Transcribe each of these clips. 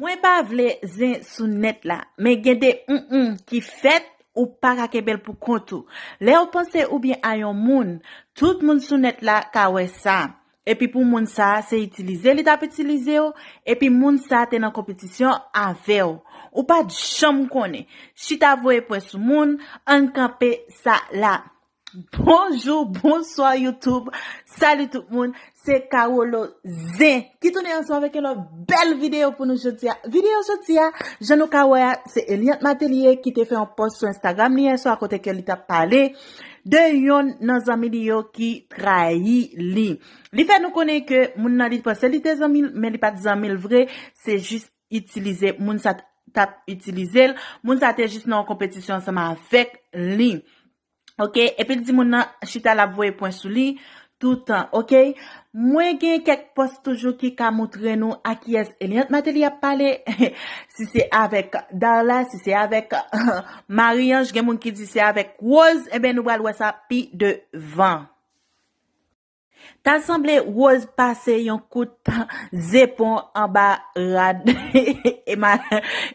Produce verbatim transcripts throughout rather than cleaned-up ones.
Mwen pa vle zen sou nèt la, men gen de mm ki fèt, ou pa ka kenbe l pou kont ou. Lè w panse oubyen a yon moun, tout moun sou nèt la ka wè sa. Epi pou moun sa a, se itilize li t ap itilize w, epi moun sa a te nan konpetisyon avè w. Ou pa t janm konnen. Chita voye pwen sou moun, ann kanpe sa la. Bonjou, bonswa YouTube. Salut tout moun. Se Carolo Zen ki tounen ansanm avèk yon lòt bèl videyo pou nou jodi a. Videyo jodi a, jan nou ka wè a, se Eliante Matelier ki te fè yon post sou Instagram li yè swa kote ke li t ap pale de yonn nan zanmi li yo ki trayi li. Li fè nou konnen ke moun nan li panse li te zanmi l, men li pa t zanmi l vre, se jis itilize, moun sa t ap itilize l, moun sa te jis nan yon konpetisyon ansanm avèk li. Ok, epi l di moun nan chita l ap voye pwen sou li toutan, ok? Mwen gen kèk post toujou ki ka moutre nou a kiyès Eliante Matelier ap pale, si se avèk Darla, si se avèk Marie-Ange, gen moun ki di se avèk Rose, enben nou pral wè sa pi devan. Ta sanble Rose pase yon kout zepon anba rad Ema-,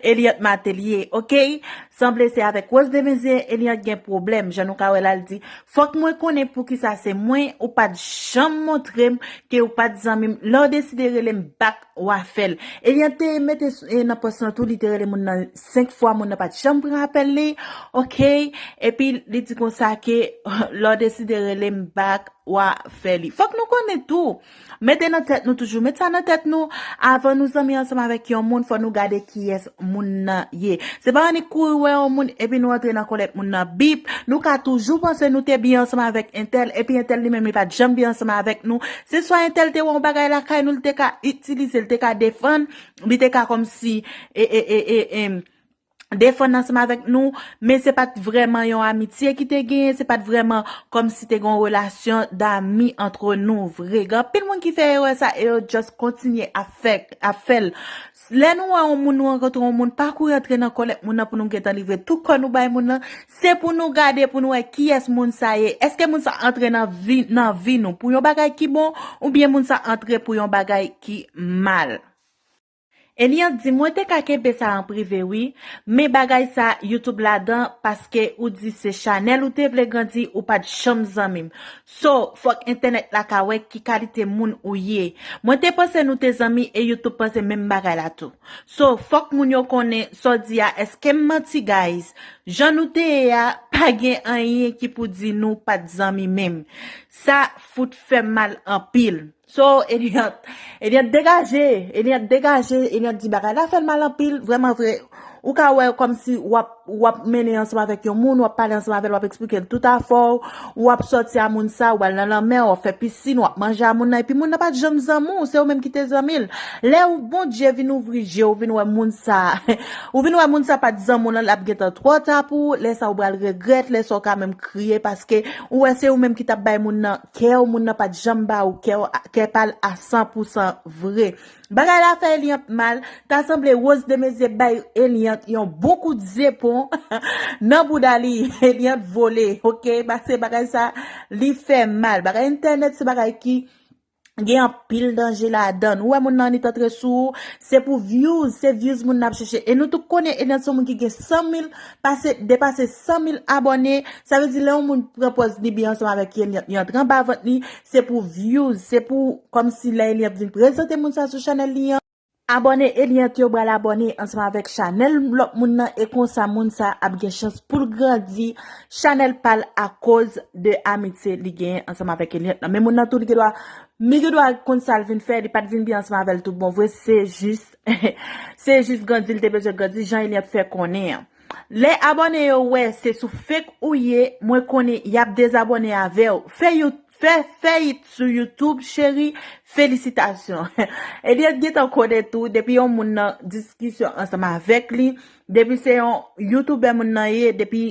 Eliante Matelier, ok? Sanble se avèk Rose Desmaizières Eliante gen pwoblèm. Jan nou ka wè la, l di, fòk mwen konnen poukisa se mwen, ou pa t janm montre m ke ou pa t zanmi m. Lè w deside rele m back, w a fè l. Eliante te mete s-, e nan post lan tou, li te rele moun nan senk fwa, moun nan pa t janm pran apèl li, ok? Epi li di konsa ke lè w deside rele m back, w a fè li. Fòk nou konnen tou. Mete nan tèt nou toujou. Met sa nan tèt nou. Avan nou zanmi ansanm avèk yon moun, fò nou gade kiyès moun nan ye. Se pa annik kouri wè yon moun, epi nou antre nan kò lèt moun nan bip. Nou ka toujou panse nou te byen ansanm avèk entèl, epi entèl li menm li pa t janm byen ansanm avèk nou. Se swa entèl te wè yon bagay lakay nou, li te ka itilize, li te ka defann, li te ka kòmsi, e, e, e, e, e, defann ansanm avèk nou, men se pa t vrèman yon amitye ki te genyen, se pa t vrèman kòmsi te gen yon relasyon dami antre nou vre. Gen anpil moun ki fè erè sa e yo just kontinye ap fè, ap fè l. Lè nou wè yon moun, nou rankontre yon moun, pa kouri antre nan kò lèt moun nan pou nou gentan livre tout kò nou bay moun nan. Se pou nou gade, pou nou wè kiyès moun sa ye. Èske moun sa antre nan vi, nan vi nou pou yon bagay ki bon, oubyen moun sa antre pou yon bagay ki mal? Eliante di, mwen te ka kenbe sa an prive wi, men bagay sa YouTube ladan, paske ou di se chanèl ou te vle grandi, ou pa t janm zanmi m. So, fòk entènèt la ka wè ki kalite moun ou ye. Mwen te panse nou te zanmi e YouTube panse menm bagay la tou. So, fòk moun yo konnen sa w di a, èske m manti, guys? Jan nou te ye a, pa gen anyen ki pou di nou pa t zanmi menm. Sa fout fè m mal anpil. So, Eliante, Eliante degaje, Eliante degaje, Eliante di bagay la fè l mal anpil, vrèman vre. Ou ka wè kòmsi w ap, w ap mennen ansanm avèk yon moun, w ap pale ansanm avè l, w ap eksplike l tout afè w, w ap sòti a moun sa, w al nan lanmè, w ap fè pisin, w ap manje a moun nan, epi moun nan pa t janm zanmi w, se ou menm ki te zanmi l. Lè ou Bondye vin ouvri je w, ou vin wè moun sa, ou vin wè moun sa pa t zanmi w lan, l ap gentan twò ta pou ou, lè sa ou pral regrèt, lè sa ou ka menm kriye, paske ou wè se ou menm ki t ap bay moun nan kè w, moun nan pa t janm ba ou kè w, kè pa l a san pou san vre. Bagay la fè Eliante mal, ta sanble Rose Desmaizières bay Eliante yon bon kout zepon nan bouda li, Eliante vole, ok? Paske bagay sa, li fè mal. Bagay entènèt se bagay ki gen anpil danje ladan l. Ou wè moun nan annik antre sou ou, se pou views, se views moun nan ap chèche. E nou tout konnen Eliante se yon moun ki gen san mil, pase, depase san mil abòne. Sa vle di lè yon moun pran pòz li byen ansanm avèk Eliante, li antre anba vant li, se pou views, se pou kòmsi lè Eliante vin prezante moun sa sou chanèl li an. Abòne Eliante yo pral abòne ansanm avèk chanèl lòt moun nan, e konsa moun sa ap gen chans pou l grandi chanèl pa l akoz de amitye li genyen ansanm avèk Eliante lan. Men moun nan tou li gen dwa, li gen dwa konn sa l vin fè, li pa t vin byen ansanm avè l tout bon vre, se jis, se jis grandi l te bezwen grandi, jan Eliante fè konnen an. Lè abòne yo wè se sou fake ou ye, mwen konnen y ap dezabòne avè w. Fè You-, fè, fè it sou YouTube, cheri, felisitasyon. Eliante gentan konnen tou, depi yon moun nan diskisyon ansanm avèk li, depi se yon YouTuber moun nan ye, depi,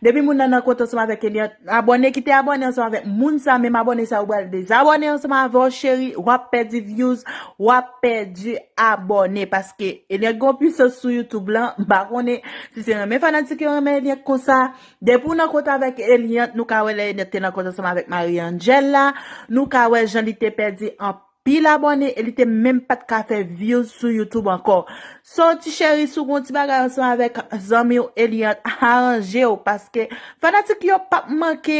depi moun nan nan kont ansanm avèk Eliante, abòne, kite abòne ansanm avèk moun sa, menm abòne sa ou pral dezabòne ansanm avè w, cheri, w ap pèdi views, w ap pèdi abòne, paske Eliante gon pwisans sou YouTube lan, m pa konnen si se renmen fanatik yo renmen Eliante konsa. Depi w nan kont avèk Eliante, nou ka wè lè Eliante te nan kont ansanm avèk Marie Angel la, nou ka wè jan li te pèdi an pil abòne e li te menm pa t ka fè views sou YouTube ankò. So, ti cheri, si w gen yon ti bagay ansanm avèk zanmi w Eliante, aranje w, paske fanatik yo p ap manke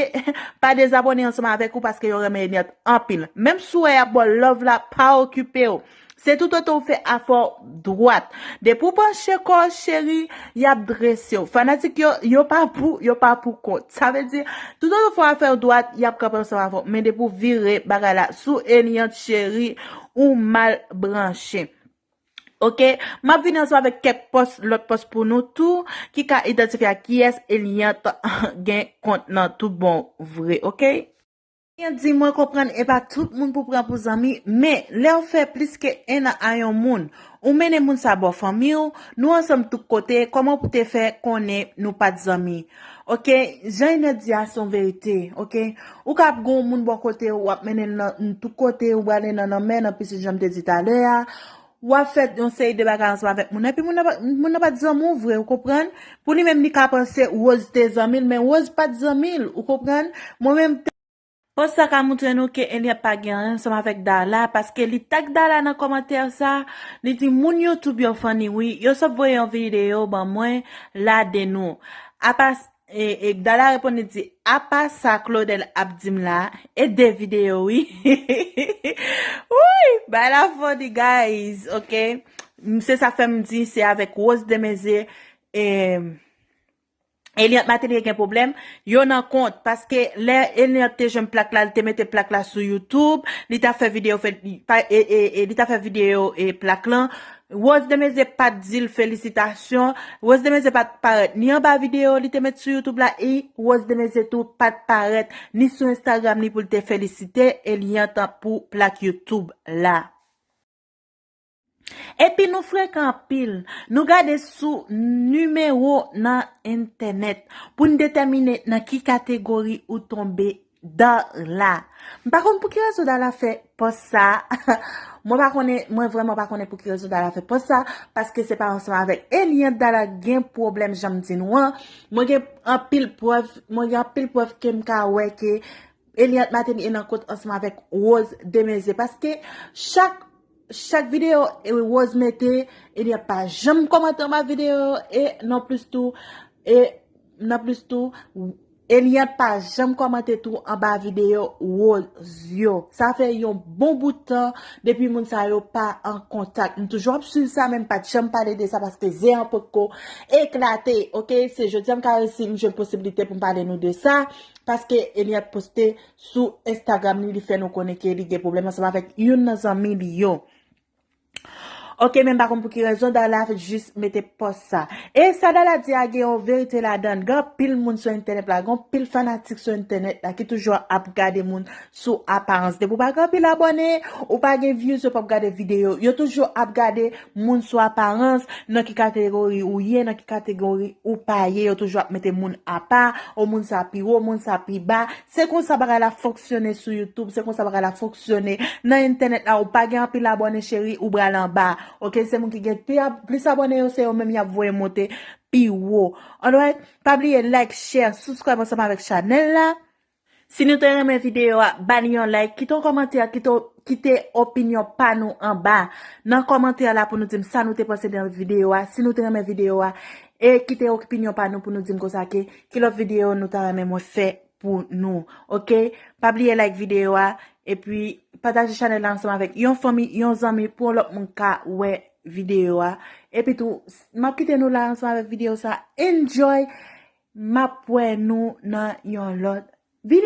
pa dezabòne ansanm avèk ou paske yo renmen Eliante anpil. Menm si w wè y ap ba w love la, pa okipe w. Se toutotan w fè afè w dwat. Depi w panche kò w, cheri, y ap drese w. Fanatik yo, yo pa pou, yo pa pou kont. Sa vle di, toutotan w fè afè w dwat, y ap kanpe ansanm avè w. Men depi w vire bagay la sou Eliante, cheri, ou mal branche. Oke, m ap vini ansanm avèk kèk pòs, lòt pòs pou nou tou, ki ka idantifye a kiyès Eliante gen kont nan tout bon vre, oke? Eliante di, mwen konprann e pa tout moun pou pran pou zanmi, men lè w fè plis ke en an a yon moun, ou mennen moun sa bò fanmi w, nou ansanm tout kote, kòman w pou te fè konnen nou pa t zanmi? Oke, jan Eliante di a se yon verite, oke? Ou ka ap gen yon moun bò kote w, w ap mennen l nan tout kote, ou prale nan lanmè, nan pisin, jan m te di talè a. W ap fè yon seri de bagay ansanm avèk moun nan, epi moun nan pa, moun nan pa t zanmi w vre, ou konprann? Pou li menm, li ka panse Rose te zanmi l, men Rose pa t zanmi l, ou konprann? Mwen menm, pòs sa ka montre nou ke Eliante pa gen anyen ansanm avèk Darla, paske li tag Darla nan kòmantè sa, li di, moun YouTube yo funny wi, yo sot voye yon videyo ban mwen la de nou. Apa E, e Darla reponn, li di, apa sa Claudel ap di m la, e de videyo wi. Wi, bay la funny, guys, oke? M, se sa k fè m di se avèk Rose Demeze, e, Eliante Martelly gen pwoblèm, yo nan kont, paske lè Eliante te jwenn plak la, li te mete plak la sou YouTube, li t ap fè videyo, fè, pa, e, e, e, li t ap fè videyo, e, plak lan, Rose Demeze pa t di l felisitasyon. Rose Demeze pa t parèt ni anba videyo li te met sou YouTube la, e Rose Demeze tou pa t parèt ni sou Instagram li pou l te felisite Eliante pou plak YouTube la. Epi nou frekan anpil. Nou gade sou nimewo nan entènèt pou n detèmine nan ki kategori ou tonbe Darla. M pa konn pou ki rezon Darla fè pòs sa. Mwen pa konnen, mwen vrèman pa konnen pou ki rezon Darla fè pòs sa, paske se pa ansanm avèk Eliante Darla gen pwoblèm, jan m di nou an. Mwen gen anpil prèv, mwen gen anpil prèv ke m ka wè ke Eliante Martelly e nan kont ansanm avèk Rose Demeze, paske chak, chak videyo, e, Rose mete, Eliante pa janm kòmante anba videyo yo, e non plis tou, e non plis tou, Eliante pa janm kòmante tou anba videyo Rose yo. Sa fè yon bon bout tan depi moun sa yo pa an kontak. M toujou ap swiv sa, men m pa t janm pale de sa paske ze an potko eklate, oke? Se jodi a m ka resi, m jwenn posiblite pou m pale nou de sa, paske Eliante poste sou Instagram li, li fè nou konnen ke li gen pwoblèm ansanm avèk youn nan zanmi li yo. Oke, men m pa konn pou ki rezon Darla jis mete pòs sa. E sa Darla di a gen yon verite ladan l. Gen anpil moun sou entènèt la, gen anpil fanatik sou entènèt la ki toujou ap gade moun sou aparans. Depi w pa gen anpil abòne, ou pa gen views, yo p ap gade videyo. Yo toujou ap gade moun sou aparans, nan ki kategori ou ye, nan ki kategori ou pa ye. Yo toujou ap mete moun apa, o moun sa pi wo, moun sa pi ba. Se konsa bagay la fonksyone sou YouTube, se konsa bagay la fonksyone nan entènèt la. Ou pa gen anpil abòne, cheri, ou pral anba. Oke, se moun ki gen pi ab-, plis abòne yo, se yo menm y ap voye monte pi wo. Alright? Pa bliye like, share, subscribe ansanm avèk chanèl la. Si nou te renmen videyo a, ba li yon like, kite yon kòmantè, kite, kite opinyon pa nou anba nan kòmantè la pou nou di m sa nou te panse de videyo a, si nou te renmen videyo a, e kite opinyon pa nou pou nou di m konsa ke ki lòt videyo nou ta renmen mwen fè pou nou, oke? Pa bliye like videyo a, epi pataje chanèl la ansanm avèk yon fanmi, yon zanmi, pou yon lòt moun ka wè videyo a. Epi tou, s-, m ap kite nou la ansanm avèk videyo sa. Enjoy! M ap wè nou nan yon lòt